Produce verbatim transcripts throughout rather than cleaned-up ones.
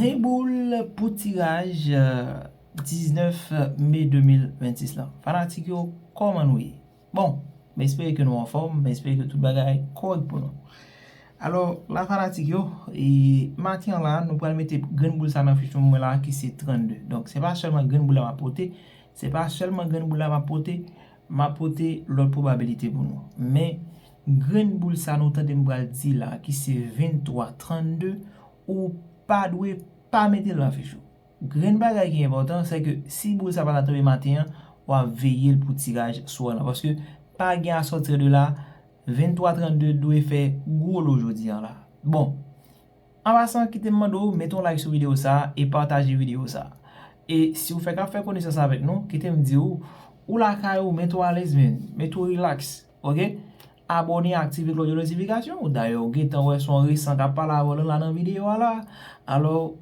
Gen boul pou tiraj, euh, diznèf me de mil vennsis lan. Fanatik yo, kòman nou ye? Bon, m espere ke nou anfòm, m espere ke tout bagay kòrèk pou nou. Alò, la fanatik yo, e maten an la, nou pral mete grenn boul sa nan fich nou mwen la ki se trannde. Donk, se pa sèlman grenn boul la m ap pote, se pa sèlman grenn boul la m ap pote, m ap pote lòt pwobabilite pou nou. Men, grenn boul sa nou tande m pral di la, ki se venntwa trannde, ou pa dwe pa mete l nan fich ou. Grenn bagay ki enpòtan, se ke si boul sa pa ta tonbe maten an, w ap veye l pou tiraj swè lan. Paske pa gen à sortir de là, venntwa trannde dwe fè gwo lo jodi an la. Bon, an pasan, kite m mande w, mete yon like sou videyo sa a e pataje videyo sa a. E si w fèk ap fè konesans avèk nou, kite m di w, ou lakay ou, mete w alèz, men, mete w relax, oke? Abòne, aktive klòch de notifikasyon. Ou dayè, ou gentan wè se yon resan k ap pale avè w la nan videyo a la. Alò,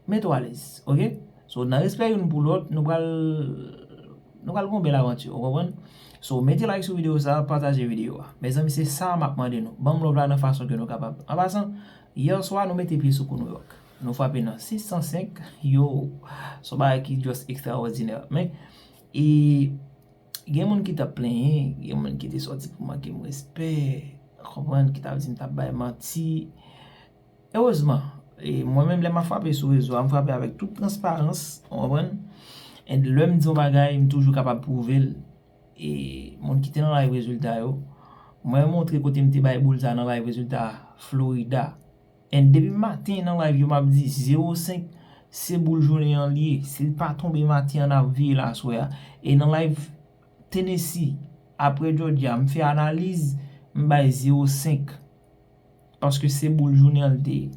mete w alèz, oke? So, nan respè youn pou lòt, nou pral, nou pral gon bèl avanti, ou konprann? So, mete like sou videyo sa a, pataje videyo a. Mezanmi, se sa m ap mande nou. Ban m love la nan fason ke nou kapab. An pasan, yè swa, nou mete pye sou kou Nouyòk. Nou frape nan sis san senk, yo, se yon bagay ki just ekstraòdinè. Men, e, gen moun ki t ap plenyen, gen moun ki te sòti pou manke m respè, konprann, ki t ap di m t ap bay manti. Erezman, e mwen menm, lè m ap frape sou rezo a, m frape avèk tout transparans, ou konprann? And lè m di yon bagay, m toujou kapab pwouve l. E moun ki te nan live rezilta yo, mwen montre kote m te bay boul sa nan live rezilta Florida. And depi maten nan live yo, m ap di zewo senk se boul jounen an li ye. Si l pa tonbe maten an, n ap veye l aswè a. E nan live Tennessee, apre Georgia, m fè analiz, m bay zewo senk. Paske se boul jounen an l te ye.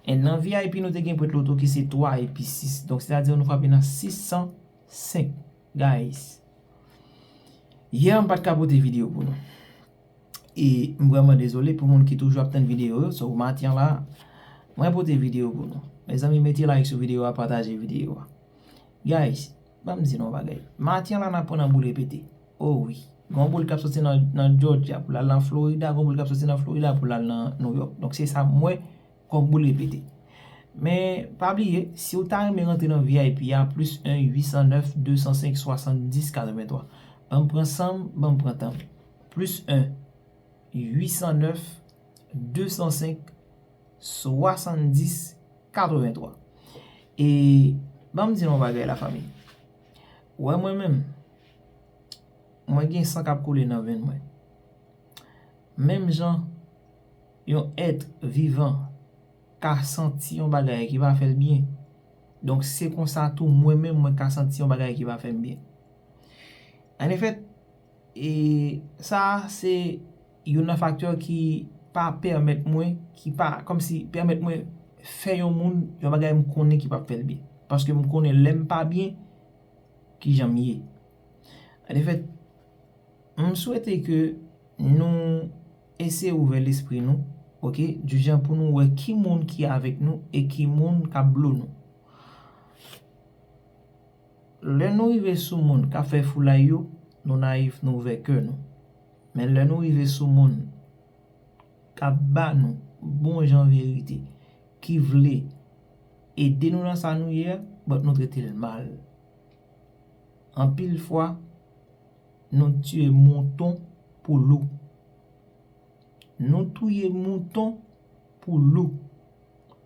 And nan V I P nou te gen pwent loto ki se twa epi sis. Donk, sètadi nou frape nan sis san senk, guys. Yè, m pa t ka pote videyo pou nou. E m vrèman dezole pou moun ki toujou ap tann videyo yo. So, maten an la, mwen pote videyo pou nou. Mezanmi, mete like sou videyo a, pataje videyo a. Guys, ban m di nou yon bagay. Maten an la, n ap pran nan boul repete. O wi. Gon boul k ap soti nan, nan Georgia pou l al nan Florida, gon boul k ap soti nan Florida pou l al nan New York. Donk, se sa m wè kòm boul repete. Men, pa bliye, si w ta renmen rantre nan V I P a, plis en uit san nèf de san senk swasanndis katrevenntwa. Ban m pran san m, ban m pran tan m. Plis en uit san nèf de san senk swasanndis katrevenntwa. E, ban m di nou yon bagay, lafanmi. Wè mwen menm, mwen gen san k ap koule nan venn mwen. Menm jan yon èt vivan ka santi yon bagay ki pa fè l byen, donk se konsa tou mwen menm mwen ka santi yon bagay ki pa fè m byen. Anefèt, e sa a se youn nan faktè ki pa pèmèt mwen, ki pa, kòmsi pèmèt mwen fè yon moun yon bagay m konnen ki p ap fè l byen. Paske m konnen lè m pa byen, kijan m ye. Anefèt, m swete ke nou eseye ouvè lespri nou, oke, di jan pou nou wè ki moun ki avèk nou e ki moun k ap blo nou. Lè nou rive sou moun k ap fè foulay yo, nou nayif, nou ouvè kè nou. Men lè nou rive sou moun k ap ba nou bon jan verite, ki vle ede nou nan sa nou ye a, but nou trete l mal. Anpil fwa, nou tiye mouton pou lou. Nou touye mouton pou lou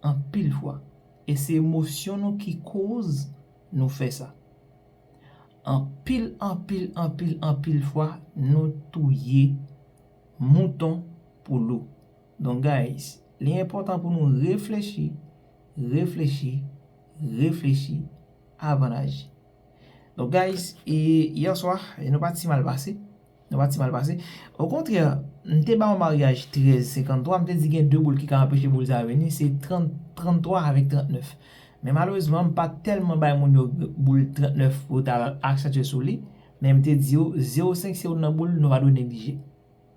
anpil fwa. E se emosyon nou ki koz nou fè sa. Anpil, anpil, anpil, anpil fwa, nou touye mouton pou lou. Donk, guys, li enpòtan pou nou reflechi, reflechi, reflechi avan n aji. Donk, guys, e yè swa, e nou pa ti mal pase. Nou pa ti mal pase. Okontrè, m te ba yon maryaj trèz senkanntwa, m te di gen de boul ki ka anpeche boul sa a vini, se trant, tranntwa avèk trantnèf. Men malerezman, m pa tèlman bay moun yo boul trantnèf pou yo ta aksantye sou li, men m te di yo, zewo senk se youn nan boul nou pa dwe neglije.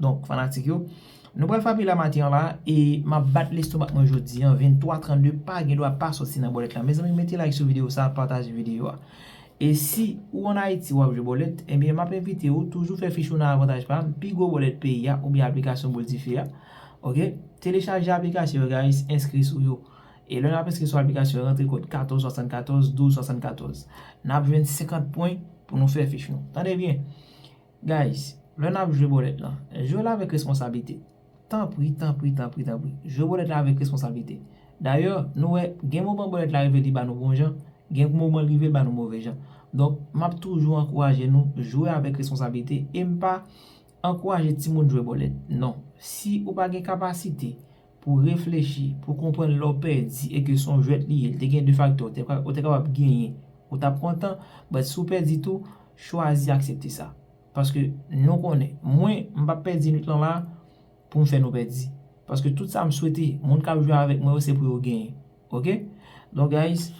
Donk, fanatik yo, nou pral frape la maten an la, e m ap bat lestomak mwen jodi an, venntwa trannde pa gen dwa pa soti nan bòlèt la. Mezanmi, mete like sou videyo sa, pataje videyo a. E si ou ann Ayiti, w ap jwe bòlèt, ebyen, m ap envite ou toujou fè fich ou nan avantaj pa m, pi gwo bòlèt peyi a, oubyen aplikasyon Boul Dife a. Oke? Telechaje aplikasyon yo, guys, enskri sou yo. E lè n ap enskri sou aplikasyon, rantre kòd katòz swasannkatòz, douz swasannkatòz. N ap jwenn senkant pwen pou nou fè fich nou. Tande byen. Guys, lè n ap jwe bòlèt lan, jwe l avèk responsablite. Tanpri, tanpri, tanpri, tanpri. Jwe bòlèt la avèk responsablite. Dayè, nou wè, gen moman bòlèt la rive li ba nou bon jan, gen moman l rive l ba nou move jan. Donk, m ap toujou ankouraje nou jwe avèk responsablite e m pa ankouraje timoun jwe bòlèt. Non. Si ou pa gen kapasite pou reflechi, pou konprann lè w pèdi e ke se yon jwèt li ye, li te gen de faktè, ou te, ou te kapab genyen, ou t ap kontan, but si w pèdi tou, chwazi aksepte sa. Paske nou konnen, mwen, m p ap pèdi nwit lan la pou m fè nou pèdi. Paske tout sa m swete, moun k ap jwe avèk mwen yo, se pou yo genyen. Oke? Donk, guys,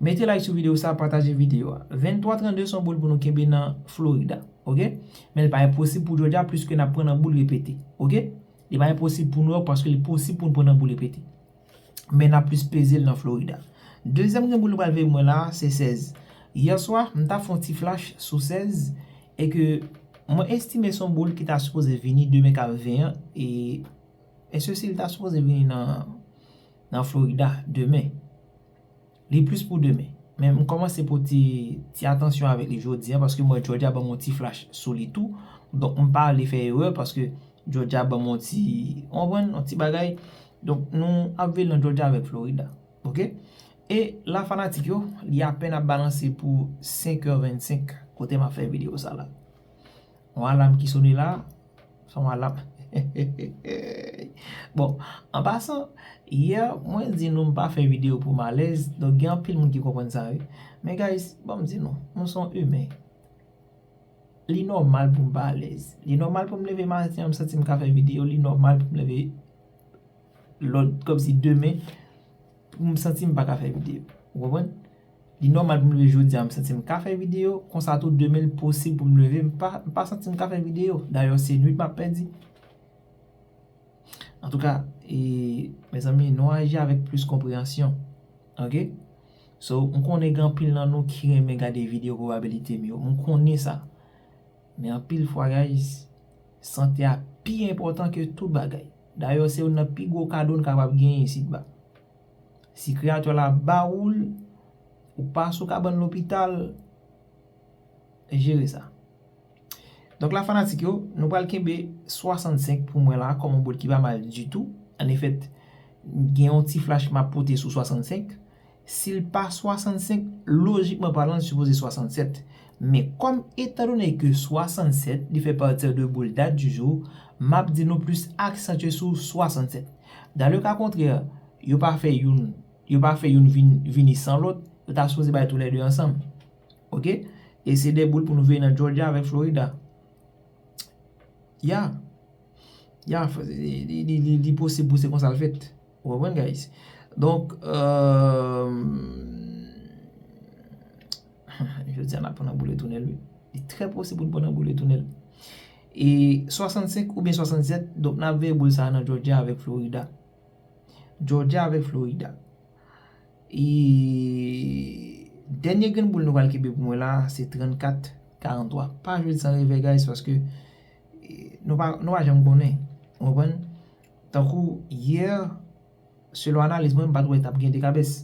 mete like sou videyo sa, pataje videyo a. Venntwa trannde se yon boul pou nou kenbe nan Florida. Oke? Men li pa enposib pou Georgia, pliske n ap pran nan boul repete. Oke? Li pa enposib pou New York, paske li posib pou n pran nan boul repete. Men n ap plis peze l nan Florida. Dezyèm grenn boul nou pral veye mwen la, se sèz. Yè swa, m ta fè yon ti flash sou sèz, e ke mwen estime se yon boul ki ta sipoze vini demen k ap vini an, e, e sesi li ta sipoze vini nan, nan Florida demen. Li plis pou demen. Men m kòmanse pote ti atansyon avèk li jodi a, paske m wè Georgia ban m yon ti flash sou li tou. Donk, m pa vle fè erè, paske Georgia ban m yon ti, w konprann, yon ti bagay. Donk, nou ap veye nan Georgia avèk Florida. Oke? E la fanatik yo, li apèn ap balanse pou senk è vennsenk, kote m ap fè videyo sa la. Yon alam ki sone la, se yon alam. Bon, an pasan, yè, mwen di nou m pa fè videyo pou m alèz, donk gen anpil moun ki konprann sa, wi. Men guys, ban m di nou, nou se yon imen. Li nòmal pou m pa alèz. Li nòmal pou m leve maten an, m santi m ka fè videyo, li nòmal pou m leve lòt, kòmsi demen, pou m santi m pa ka fè videyo. Ou konprann? Li nòmal pou m leve jodi a, m santi m ka fè videyo, konsa tou demen l posib pou m leve, m pa, m pa santi m ka fè videyo. Dayè, se nwit m ap pèdi. Antouka, e, mezanmi, nou aji avèk plis konpreyansyon. Oke? So, m konnen gen anpil nan nou ki renmen gade videyo probabilite m yo. M konnen sa. Men anpil fwa, guys, sante a pi enpòtan ke tout bagay. Dayè, se youn nan pi gwo kado n kapab genyen isit ba. Si Kreyatè la ba ou l, ou pa sou kabann lopital, jere sa. Donk la, fanatik yo, nou pral kenbe swasannsenk pou mwen la, kòm yon boul ki pa mal ditou. An efèt, gen yon ti flash m ap pote sou swasannsenk. Si l pa swasannsenk, lojikman palan, l sipoze swasannsèt. Men kòm etandone ke swasannsèt, li fè pati de boul dat di jou, m ap di nou plis aksantye sou swasannsèt. Dan le ka kontrè, yo pa fè youn, yo pa fè youn vin, vini san lòt, yo ta sipoze bay toulède ansanm. Oke? E se de boul pou nou veye nan Georgia avèk Florida. Ya. Ya, fò- li, li, li, li, li posib pou se konsa l fèt. Ou konprann, guys? Donk, euh, jodi a n ap pran nan boul retounen l, wi. Li trè posib pou n pran nan boul retounen l. E swasannsenk oubyen swasannsèt, donk n ap veye boul sa a nan Georgia avèk Florida. Georgia avèk Florida. E dènye grenn boul nou pral kenbe pou mwen la, se trannkat karantwa. Pa jwe l san revè, guys, paske, e, nou pa, nou pa janm konnen. Ou konprann? Tankou yè, selon analiz mwen, m pa t wè t ap gen dekabès.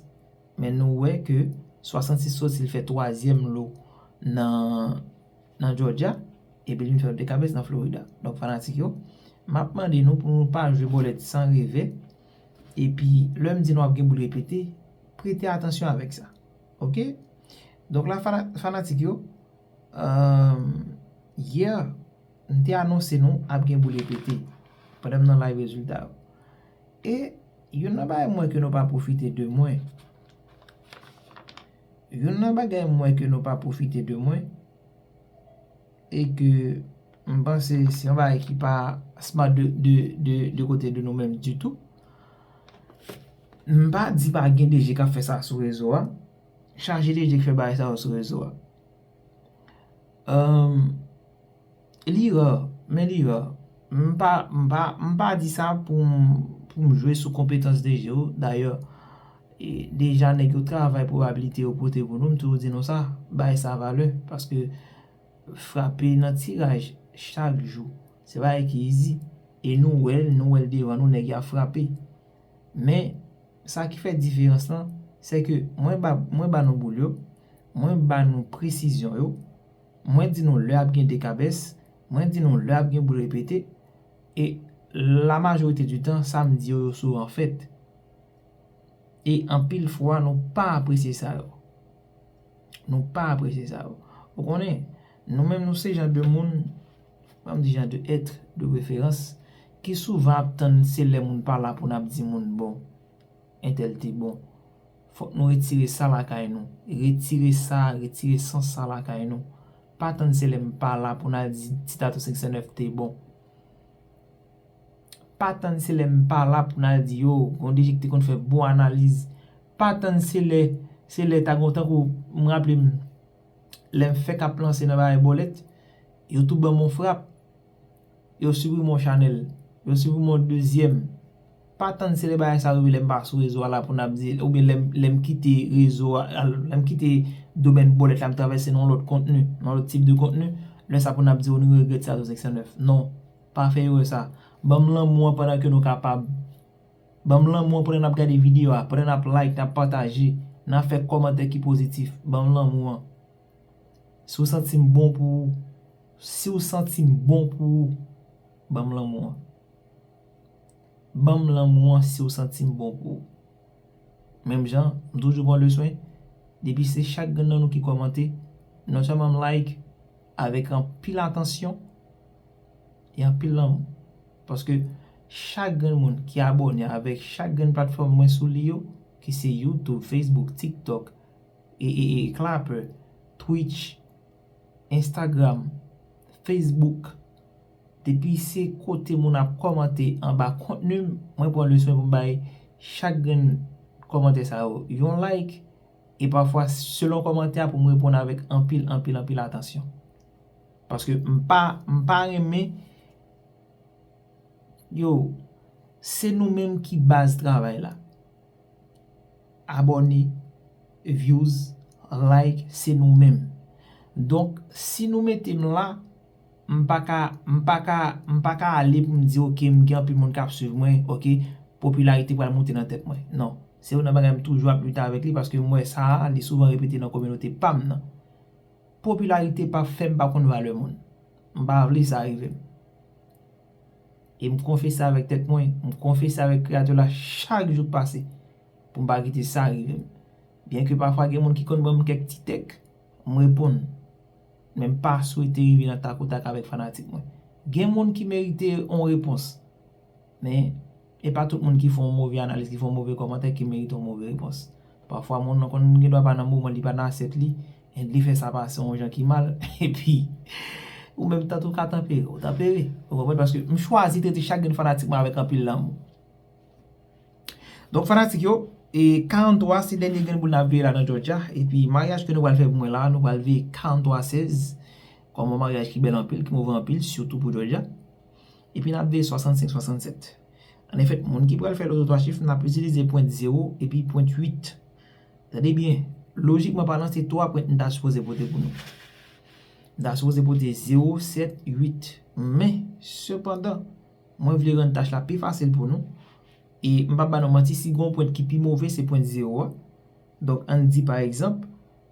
Men nou wè ke swasannsis soti, l fè twazyèm lo nan, nan Georgia, epi l vin fè yon dekabès nan Florida. Donk, fanatik yo, m ap mande nou pou nou pa jwe bòlèt san revè. Epi, lè m di nou ap gen boul repete, prete atansyon avèk sa. Oke? Donk la, fana-, fanatik yo, euh, yè, m te anonse nou ap gen boul repete pandan m nan live rezilta yo. E youn nan bagay m wè ke nou pa pwofite de mwen. Youn nan bagay m wè ke nou pa pwofite de mwen, e ke m panse se yon bagay ki pa smart de, de, de, de kote de nou menm ditou. M pa di pa gen D J k ap fè sa sou rezo a. Chaje D J k fè bagay sa yo sou rezo a. Euh, li ra, men li ra. M pa, m pa, m pa di sa pou m, pou m jwe sou konpetans D J yo. Dayè, e, deja nèg yo travay probabilite yo pote pou nou, m toujou di nou sa, bay sa valè, paske frape nan tiraj chak jou, se bagay ki easy. E nou wè l, nou wè l devan nou, nèg yo ap frape. Men, Sa ki fè diferans lan, se ke mwen ba, mwen ba nou boul yo, mwen ba nou presizyon yo, mwen di nou lè ap gen dekabès, mwen di nou lè ap gen boul repete, e la majorite di tan, sa m di yo, yo souvan fèt. E anpil fwa, nou pa apresye sa yo. Nou pa apresye sa yo. Ou konnen, nou menm nou se jan de moun, pa m di jan de èt de preferans, ki souvan ap tann se lè moun pa la pou n ap di moun bon, entèl te bon. Fòk nou retire sa lakay nou. Retire sa, retire sans sa lakay nou. Pa tann se lè m pa la pou n al di Ti Tato senk san nèf te bon. Pa tann se lè m pa la pou n al di yo, Gondéji ki te konn fè bon analiz. Pa tann se lè, se lè ta gon tankou, m raple m, lè m fèk ap lanse nan bagay bòlèt, yo tou ban m yon frap. Yo siprime yon chanèl. Yo siprime yon dezyèm. Pa tann se lè bagay sa rive lè m pa sou rezo a la pou n ap di, oubyen lè m, lè m kite rezo a, lè m kite domèn bòlèt la, m travèse nan yon lòt kontni, nan yon lòt tip de kontni, lè sa pou n ap di, o, nou regrèt sa, senk san nèf. Non, pa fè erè sa. Ban m lanmou an pandan ke nou kapab. Ban m lanmou an pandan n ap gade videyo a, pandan n ap like, n ap pataje, n ap fè kòmantè ki pozitif. Ban m lanmou an. Si w santi m bon pou ou, si w santi m bon pou ou, ban m lanmou an. Ban m lanmou an si w santi m bon pou ou. Menm jan, m toujou pran le swen, depi se chak grenn nan nou ki kòmante, non sèlman m like avèk anpil atansyon e anpil lanmou. Paske chak grenn moun ki abòne avèk chak grenn platfòm mwen sou li yo, ki se YouTube, Facebook, TikTok, e, e, e Clapper, Twitch, Instagram, Facebook, depi se kote moun ap kòmante anba kontni m, mwen pran le swen pou m bay chak grenn kòmantè sa yo yon like, e pafwa selon kòmantè a pou m reponn avèk anpil, anpil, anpil atansyon. Paske m pa, m pa renmen, yo, se nou menm ki baz travay la. Abòne, views, like, se nou menm. Donk, si nou mete m la, m pa ka, m pa ka, m pa ka ale pou m di, oke, m gen anpil moun k ap swiv mwen, oke, popilarite pral moute nan tèt mwen. Non. Se youn nan bagay m toujou ap lite avèk li, paske m wè sa a, li souvan repete nan kominote pa m nan. Popilarite pa fè m pa konn valè moun. M pa vle sa rive m. E m konfese avèk tèt mwen, m konfese avèk Kreyatè la chak jou k pase, pou m pa kite sa rive m. Byenke pafwa gen moun ki konn ban m kèk ti tèk, m reponn. Men m pa swete rive nan takotak avèk fanatik mwen. Gen moun ki merite yon repons. Men, e pa tout moun ki fè yon move analiz, ki fè yon move kòmantè, ki merite yon move repons. Pafwa, moun nan konn gen dwa pa nan moman, li pa nan asyèt li, e li fè sa pase yon jan ki mal, epi, ou menm tantou ka tanpere, ou tanpere. Ou konprann? Paske m chwazi trete chak grenn fanatik mwen avèk anpil lanmou. Donk, fanatik yo, e karant twa se dènye grenn boul n ap veye la nan Georgia, epi maryaj ke nou pral fè pou mwen la, nou pral veye karant twa sèz, kòm yon maryaj ki bèl anpil, ki move anpil, sitou pou Georgia. Epi n ap veye swasannsenk swasannsèt. An efèt, moun ki pral fè loto twa chif, n ap itilize pwent zewo epi pwent uit. Tande byen, lojikman palan, se twa pwent m ta sipoze pote pou nou. M ta sipoze pote zewo, sèt, uit. Men, sepandan, mwen vle rann tach la pi fasil pou nou. E m p ap ba nou manti, si gen yon pwent ki pi move, se pwent zewo a. Donk, ann di, pa egzanp,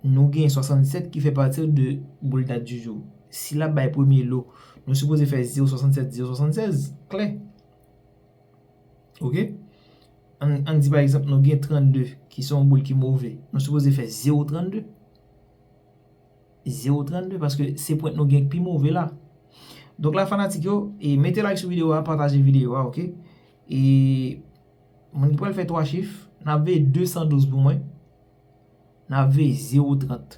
nou gen swasannsèt ki fè pati de boul dat di jou. Si l ap bay premye lo, nou sipoze fè zewo swasannsèt, zewo swasannsèz, klè. Oke? Ann, ann di, pa egzanp, nou gen trannde, ki se yon boul ki move. Nou sipoze fè zewo trannde. Zewo trannde, paske se pwent nou gen k pi move la. Donk la, fanatik yo, e mete like sou videyo a, pataje videyo a, oke? E moun ki pral fè twa chif, n ap veye de san douz pou mwen. N ap veye zewo trant.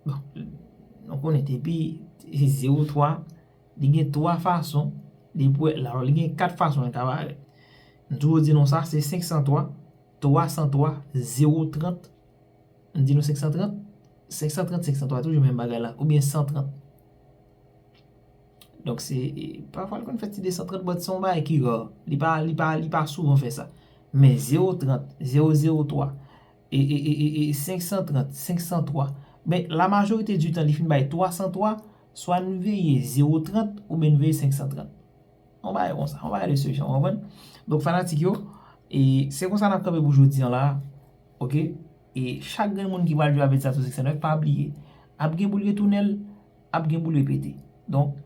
Bon, nou konnen depi zewo twa, li gen twa fason li pou, alò, li gen kat fason li ka parèt. M toujou di nou sa, se senk san twa, twa san twa, zewo trant. M di nou senk san trant, senk san trant, senk san twa, toujou menm bagay la, oubyen san trant. Donk, se, e, pafwa, l konn fè ti de san trant, but se yon bagay ki ra. Li pa, li pa, li pa souvan fè sa. Men zewo trant, zewo zewo twa, e, e, e, e, e, senk san trant, senk san twa. Men, la majorite di tan, li fin bay twa san twa, swa n veye zewo trant oubyen n veye senk san trant. Yon bagay konsa, yon bagay de se jan, w konprann? Donk, fanatik yo, E se konsa n ap kanpe pou jodi an la, oke? E chak grenn moun ki pral jwe avèk Zato six nine pa bliye, ap gen boul retounen l, ap gen boul repete. Donk,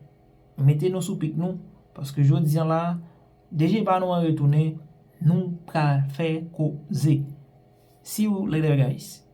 mete nou sou pik nou, paske jodi an la, D J pa nou an retounen, nou pral fè koze. See you later, guys.